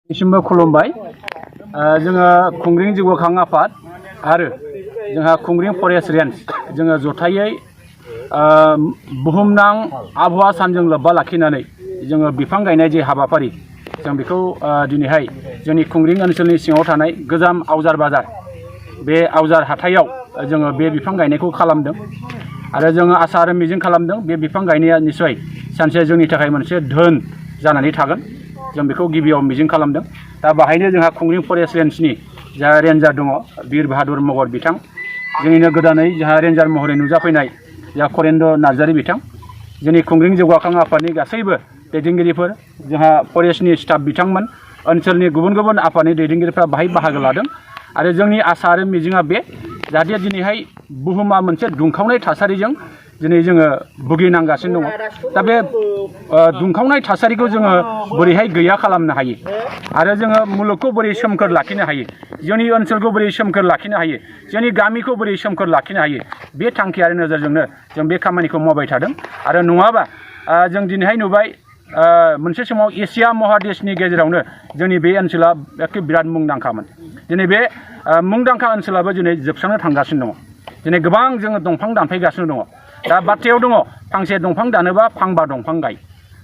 सिमबो खुलुमबाय जोङो खुंग्रिं जौगाखां आफाद आरो जोंहा खुंग्रिं फरेस्ट रेन्ज जोङो जथायै बुहुमनां आबहावा सानजों लोब्बा लाखिनानै जोङो बिफां गायनाय जे हाबाफारि जों बेखौ दिनैहाय जोंनि खुंग्रिं ओनसोलनि सिङाव थानाय गोजाम आवजार बाजार बे आवजार हाथायाव जोङो बे बिफां गायनायखौ खालामदों आरो जोङो आसा आरो मिजिं खालामदों बे बिफां गायनाया निश्चय सानसे जोंनि थाखाय मोनसे धोन जानानै थागोन जों बेखौ गिबियाव मिजिं खालामदों दा बाहायनो जोंहा खुंग्रिं फरेस्ट रेन्जनि जा रेन्जार दङ बीर बाहादुर महर बिथां जोंनिनो गोदानै जोंहा रेन्जार महरै नुजाफैनाय जा करेन्द्र नार्जारी बिथां जोंनि खुंग्रिं जौगाखां आफादनि गासैबो दैदेनगिरिफोर जोंहा फरेस्टनि स्टाफ बिथांमोन ओनसोलनि गुबुन गुबुन आफादनि दैदेनगिरिफ्रा बाहाय बाहागो लादों आरो जोंनि आसा आरो मिजिङा बे जाहाथे दिनैहाय बुहुमा मोनसे दुंखावनाय थासारिजों दिनै जोङो भुगिनांगासिनो दङ दा बे दुंखावनाय थासारिखौ जोङो बोरैहाय गैया खालामनो हायो आरो जोङो मुलुगखौ बोरै सोमखोर लाखिनो हायो जोंनि ओनसोलखौ बोरै सोमखोर लाखिनो हायो जोंनि गामिखौ बोरै सोमखोर लाखिनो हायो बे थांखि आरो नोजोरजोंनो जों बे खामानिखौ मावबाय थादों आरो नङाबा जों दिनैहाय नुबाय मोनसे समाव एसिया महादेशनि गेजेरावनो जोंनि बे ओनसोला एखे बिराद मुंदांखामोन दिनै बे मुंदांखा ओनसोलाबो दिनै जोबस्रांनो थांगासिनो दङ दिनै गोबां जोङो दंफां दानफायगासिनो दङ दा बाथ्रायाव दङ फांसे दंफां दानोबा फांबा दंफां गाय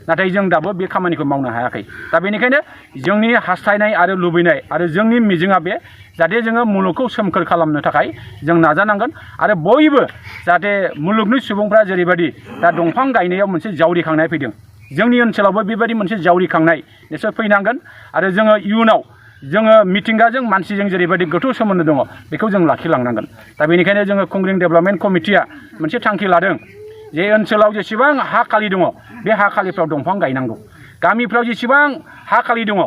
नाथाय जों दाबो बे खामानिखौ मावनो हायाखै दा बेनिखायनो जोंनि हास्थायनाय आरो लुबैनाय आरो जोंनि मिजिङा बे जाहाथे जोङो मुलुगखौ सोमखोर खालामनो थाखाय जों नाजानांगोन आरो बयबो जाहाथे मुलुगनि सुबुंफ्रा जेरैबायदि दा दंफां गायनायाव मोनसे जावरिखांनाय फैदों जोंनि ओनसोलावबो बेबायदि मोनसे जावरिखांनाय निश्चय फैनांगोन आरो जोङो इयुनाव जोङो मिथिंगाजों मानसिजों जेरैबायदि गोथौ सोमोन्दो दङ बेखौ जों लाखिलांनांगोन दा बेनिखायनो जोङो खुंग्रिं डेभेलपमेन्ट कमिटिया मोनसे थांखि लादों जे ओनसोलाव जेसेबां हा खालि दङ बे हा खालिफ्राव दंफां गायनांगौ गामिफ्राव जेसेबां हा खालि दङ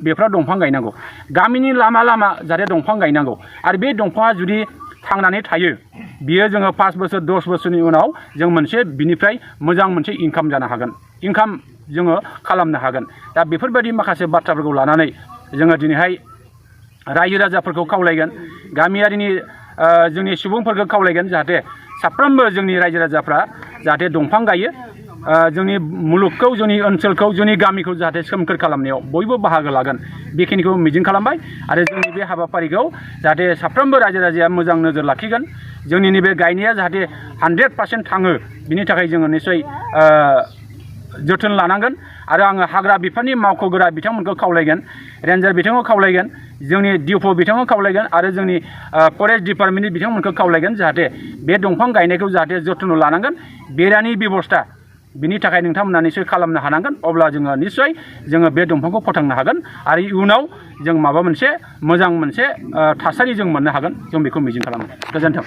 बेफ्राव दंफां गायनांगौ गामिनि लामा लामा जाहाथे दंफां गायनांगौ आरो बे दंफाङा जुदि थांनानै थायो बियो जोङो 5 बोसोर 10 बोसोरनि उनाव जों मोनसे बिनिफ्राय मोजां मोनसे इनकाम जानो हागोन इनकाम जोङो खालामनो हागोन दा बेफोरबायदि माखासे बाथ्राफोरखौ लानानै जोङो दिनैहाय रायजो राजाफोरखौ खावलायगोन गामियारिनि जोंनि सुबुंफोरखौ खावलायगोन जाहाथे साफ्रोमबो जोंनि रायजो राजाफ्रा जाहाथे दंफां गायो जोंनि मुलुगखौ जोंनि ओनसोलखौ जोंनि गामिखौ जाहाथे सोमखोर खालामनायाव बयबो बाहागो लागोन बेखिनिखौ मिजिं खालामबाय आरो जोंनि बे हाबाफारिखौ जाहाथे साफ्रोमबो रायजो राजाया मोजां नोजोर लाखिगोन जोंनि नैबे गायनाया जाहाथे 100% थाङो बिनि थाखाय जोङो निश्चय जोथोन लानांगोन आरो आङो हाग्रा बिफाननि मावख'गोरा बिथांमोनखौ खावलायगोन रेन्जार बिथांखौ खावलायगोन जोंनि डिअ बिथांखौ खावलायगोन आरो जोंनि फरेस्ट डिपार्टमेन्टनि बिथांमोनखौ खावलायगोन जाहाथे बे दंफां गायनायखौ जाहाथे जथ्न' लानांगोन बेरानि बेबस्था बिनि थाखाय नोंथांमोना निश्चय खालामनो हानांगोन अब्ला जोङो निश्चय जोङो बे दंफांखौ फोथांनो हागोन आरो इयुनाव जों माबा मोनसे मोजां मोनसे थासारि जों मोननो हागोन जों बेखौ मिजिं खालामो गोजोन्थों।